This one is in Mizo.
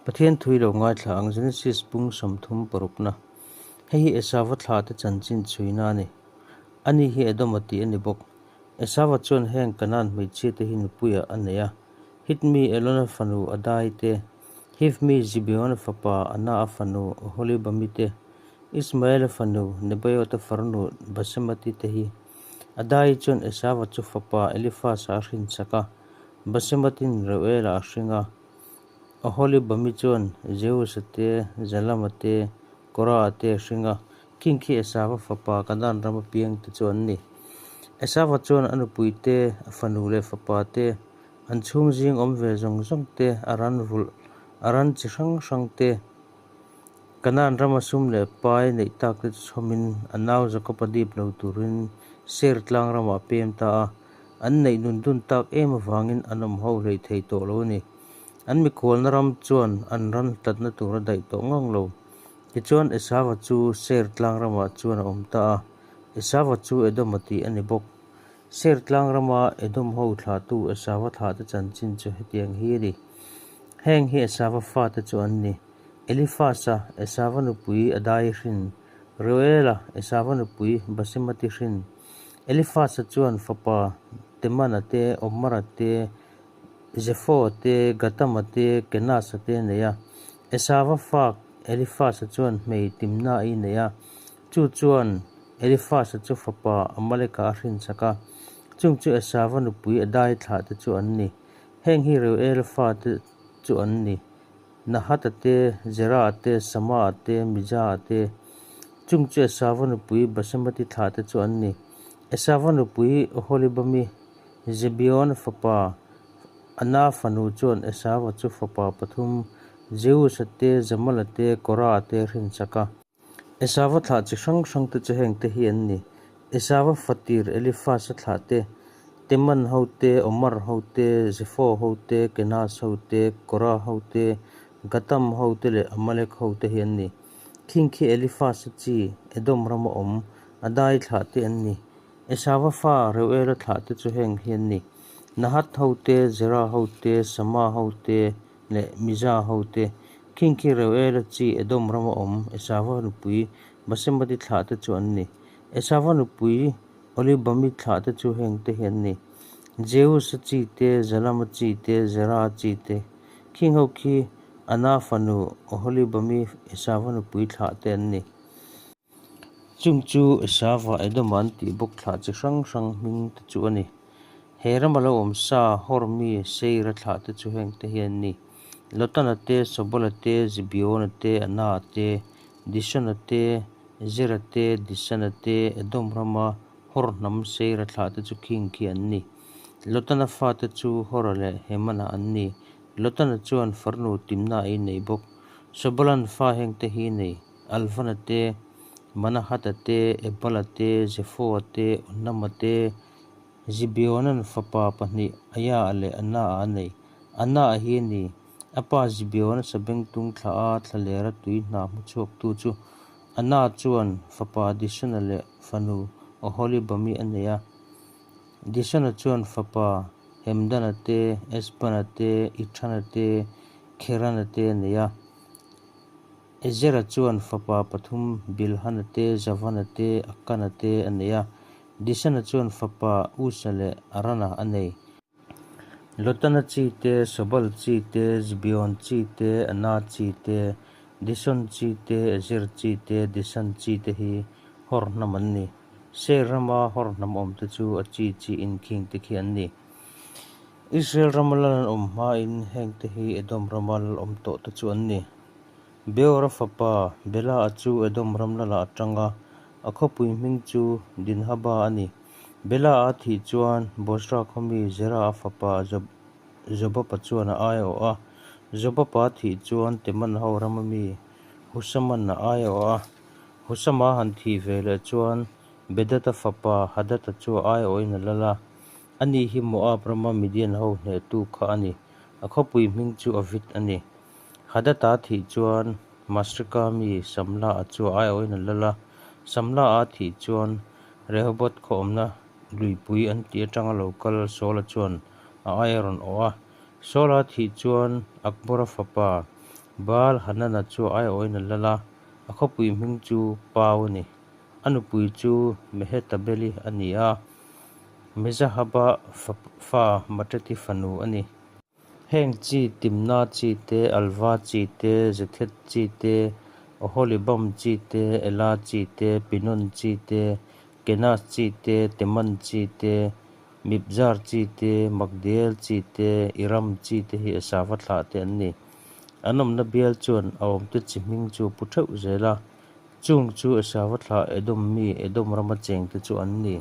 Pathian thui lo ngaithla ang Genesis bung 30 parukna. Hei hi Esauva thlahte chanchin chhuina a ni. Ani hi Edoma tih a ni bawk. Esauva chuan heng Kanaan hmeichhiate hi nupuiah a nei a, Hit mi Elona fanu Adai te, Hiv mi Zibeona fapa Ana-a fanu Oholibami te, Ismaela fanu Nebaiota farnu Basemati te hi. Adai chuan Esauva chu fapa Elifasa a hrinchak a, Basematin Reuela a hring a. Oholibami chuan Jeusa te, Jalama te, Kora-a te a hring a, khing khi Esauva fapa Kanaan rama piang te chu an ni. Esauva chuan a nupui te, a fanu leh fapa te, an chhung zing awm ve zawng zawng te, a ran vulh, a ran chi hrang hrang te, Kanaan rama sum leh pai neih tak te chu chhawmin a nau Jakob-a dip lo turin Seir tlang ramah a pem ta a. An neih nun dun tak em avangin an awm ho hlei thei tawh lo a ni. An mikhualna ram chuan an ran tlatna tur a daih tawh ngang lo. Tichuan Esauva chu Seir tlang ramah chuan a awm ta a, Esauva chu Edoma tih a ni bawk. Seir tlang rama Edom ho thlahtu Esauva thlahte chanchin chu hetiang hi a ni. Heng hi Esauva fate chu an ni, Elifasa, Esauva nupui Adai hrin, Reuela, Esauva nupui Basemati hrin. Elifasa chuan fapa Temana te, Omara te, Zepho te, Gatama te, Kenasa te a nei a. Esauva fa Elifasa chuan hmei Timna-i nei a. Chu chuan Elifasa chu fapa Amaleka a hrinchak a. Chung chu Esauva nupui Adai thlah te chu an ni. Heng hi Reuela fate chu an ni. Nahata te, Zera te, Sama te, Miza te. Chung chu Esauva nupui Basemati thlah te chu an ni. Esauva nupui Oholibami Zebeon fapa Ana fanu chuan Esauva chu fapa pathum, Jeusa te, Jamala te, Kora te a hrinchak a. Esauva thlah chi hrang hrang te chu heng te hi an ni, Esauva fatir Elifasa thlah te, Teman ho te, Omar ho te, Zepho ho te, Kenaz ho te, Kora ho te, Gatam ho te leh Amalek ho te hi an ni. Khing khi Elifasa chi Edom rama awm Adai thlah te an ni. Esauva fa Reuela thlah te chu heng hi an ni, Nahath ho te, Zera ho te, Sama ho te leh Miza ho te. Khing khi Reuela chi Edom rama awm Esauva nupui Basemati thlah te chu an ni. Esauva nupui Olibami thlah te chu heng te hi an ni, Jeusa chi te, Jalama chi te, Zera chi te. Khing ho khi Ana fanu Oholibami Esauva nupui thlah te an ni. Chung chu Esauva Edoma an tih bawk thlah chi hrang hrang hming te chu a ni. He rama lo awm sa Hor mi Seira thlah te chu heng te hi an ni, Lotana te, Sobola te, Zibeona te, Ana te, Dishona te, Ezera te, Dishana te, Edom rama Hor hnam Seira thlah te chu khing khi an ni. Lotana fate chu Hora leh Hemana an ni. Lotana chuan farnu Timna a innei bawk. Sobolan fa heng te hi nei. Alvana te, Manahata te, Ebala te, Zephoa te, Onama te, Zibeonan fapa pahnih Aia-a leh Ana-a a nei. Ana-a hi a ni. A pa Zibeona sabengtung thla a thlalera tui hna hmu chhuaktu chu Ana chuan fapa Dishona leh fanu Oholibami a nei a. Dishona chuan fapa Hemdana te, Esbana te, Ithana te, Kherana te a nei a. Ezera chuan fapa pathum Bilhana te, Javana te, Akana te a nei a. Dishana chuan fapa Usa leh Arana a nei. Lotana chi te, Sobal chi te, Zibeon chi te, Ana chi te, Dishon chi te, Ezer chi te, Dishan chi te hi Hor hnam an ni. Seir rama Hor hnam awmte chu a chi chi inkhing te khi an ni. Israel rama lal an awm hmain hengte hi Edom rama lal awm tawh te chu an ni. Beora fapa Bela-a chu Edom ram lalah a tang a, a khawpui hming chu Dinhaba a ni. Bela-a thih chuan Bozra khawmi Zera-a fapa Jobaba chuan a ai a awh a. Jobaba thih chuan Teman ho rama mi Husaman a ai a awh a. Husama han thih ve leh chuan Bedad-a fapa Hadad-a chu a ai awhin a lal a. Ani hi Moab rama Midian ho hnehtu kha a ni. A khawpui hming chu Avit a ni. Hadad-a thih chuan Masrika mi Samla-a chu a aiawhin a lal a. Samla-a thih chuan Rehoboth khaw awmna luipui an tih atanga lo kal Saul-a chuan a ai a rawn awh a. Saul-a thih chuan Akbor-a fapa Baal-hanana chu a aiawhin a lal a, a khawpui hming chu Pau a ni. A nupui chu Mehetabeli a ni a, Mezahaba fa Matreti fanu a ni. Heng chi, Timna chi te, Alva chi te, Jethet chi te, Oholibam chi te, Ela chi te, Pinon chi te, Kenaz chi te, Teman chi te, Mibzar chi te, Magdiel chi te, Iram chi te hi Esava thlahte an ni. An awmna bial chuan a awmte chi hming chu a pu theuh zel a. Chung chu Esava thlah Edom mi, Edom rama chengte chu an ni.